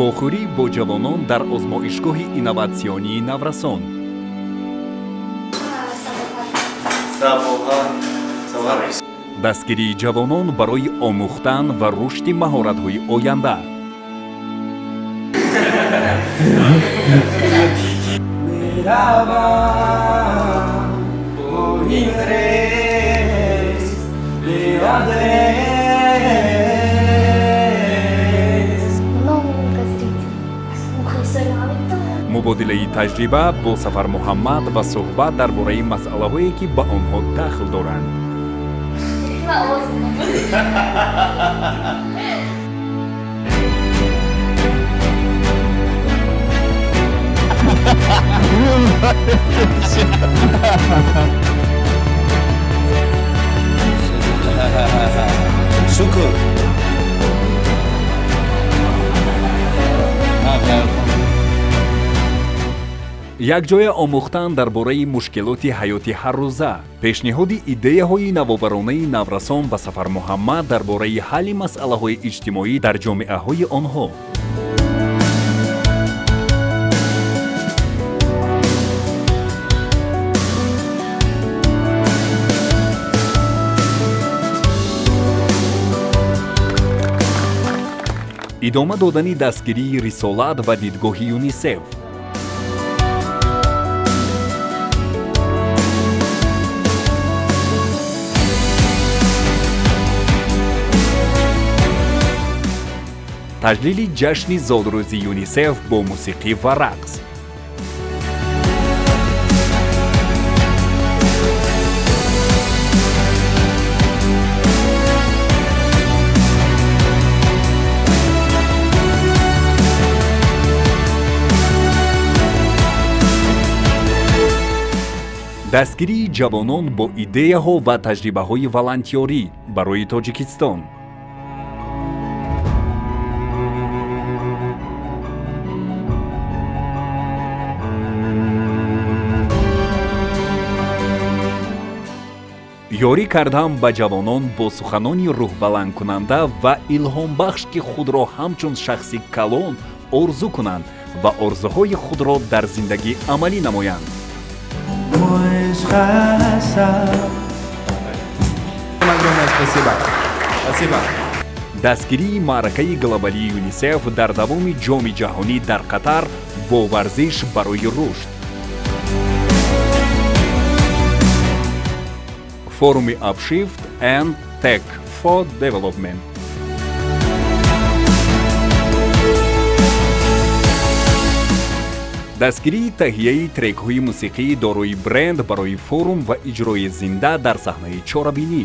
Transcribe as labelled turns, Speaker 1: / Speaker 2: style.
Speaker 1: Вохӯрӣ бо ҷавонон дар озмоишгоҳи инноватсионии наврасон. Дастгирии ҷавонон барои омӯхтан ва рушди маҳоратҳои оянда. Мубодилаи таҷриба бо Сафармуҳаммад ва суҳбат дар бораи масъалаҳое, ки ба онҳо дахл доранд.
Speaker 2: Шукр.
Speaker 1: Якҷоя омӯхтан дар бораи мушкилоти ҳаёти ҳаррӯза, пешниҳоди идеяҳои навоваронаи наврасон ба Сафармуҳаммад дар бораи ҳалли масъалаҳои иҷтимоӣ дар ҷомеаҳои онҳо. Идома додани дастгирии рисолат ва дидгоҳи ЮНИСЕФ. Таҷлили ҷашни зодрӯзи ЮНИСЕФ бо мусиқӣ ва рақс. Дастгирии ҷавонон бо идеяҳо ва таҷрибаҳои волонтёрӣ барои Тоҷикистон. Ёрӣ кардан ба ҷавонон бо суханони рӯҳбаландкунанда ва илҳомбахш, ки худро ҳамчун шахси калон орзу кунанд ва орзуҳои худро дар зиндагӣ амалӣ намоянд. Дастгирии маъракаи глобалии ЮНИСЕФ дар давоми Ҷоми ҷаҳонӣ дар Қатар бо варзиш барои рушд. Форуми Upshift and Tech for Development. Дастгирии таҳияи трекҳои мусиқии дорои бренд барои форум ва иҷрои зинда дар саҳнаи чорабинӣ.